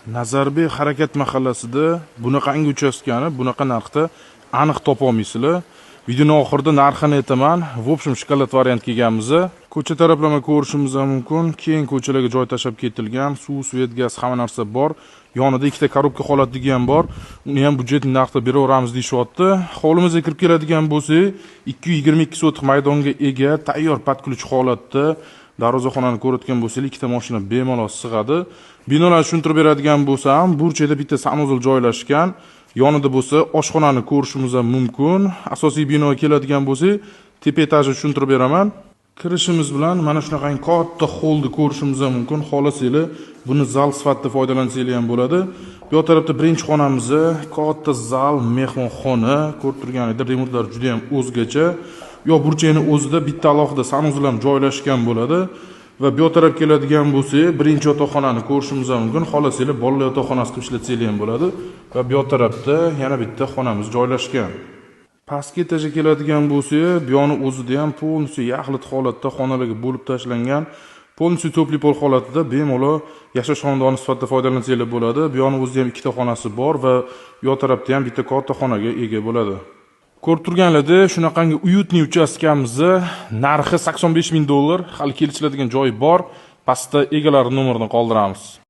Nazarbek Harakat mahallasida bunaqangi uchastkani bunaqa narxda aniq topolmaysizlar. Videoni oxirida narxini aytaman. В общем, shokolad variant kelganmiz. Ko'cha taraflama ko'rishimiz ham mumkin. Keng ko'chalarga joy tashlab ketilgan, suv, свет, gaz, hamma narsa bor. Yonida ikkita коробка holatdagi ham bor. Uni ham byudjet narxda beraveramiz deyishyapti. Hovlimizga kirib keladigan bo'lsak, 222 sotix maydonga ega, tayyor под ключ holatda. Darvozaxonani ko'rayotgan bo'lsangiz, ikkita mashina bemalol sig'adi. Binolarni tushuntirib beradigan bo'lsam, burchakda bitta санузел joylashgan. Yonida bo'lsa oshxonani ko'rishimiz ham mumkin. Asosiy binoga keladigan bo'lsak, tepa etajni tushuntirib beraman. Kirishimiz bilan mana shunaqangi katta holni ko'rishimiz ham mumkin. Xohlasanglar, buni zal sifatida foydalansanglar ham bo'ladi. Bu yoq tarafda birinchi xonamiz, katta zal, mehmonxona. Ko'rib turganingizda, remontlar juda ham o'zgacha. Yo burchakni o'zida bitta alohida санузел ham joylashgan bo'ladi. Va bu yoq tarafga keladigan bo'lsak, birinchi yotoqxonani ko'rishimiz ham mumkin. Xohlasanglar, bolalar yotoqxonasi qilib ishlatsanglar ham bo'ladi. Va bu yoq tarafda yana bitta xonamiz joylashgan. Pastki etajga keladigan bo'lsak, bu yoqni o'zida ham полностью yaxlit holatda xonalarga bo'lib tashlangan. Полностью тёплый пол holatida bemalol yashash xonadoni sifatida foydalansanglar bo'ladi. Bu yoqni o'zida ham ikkita xonasi bor va bu yoq tarafda ham bitta katta xonaga ega bo'ladi. Ko'rib turganlarda, shunaqangi уютный uchastkamizni narxi 85 ming dollar, hali kelishiladigan joyi bor. Pastda egalari nomerini qoldiramiz.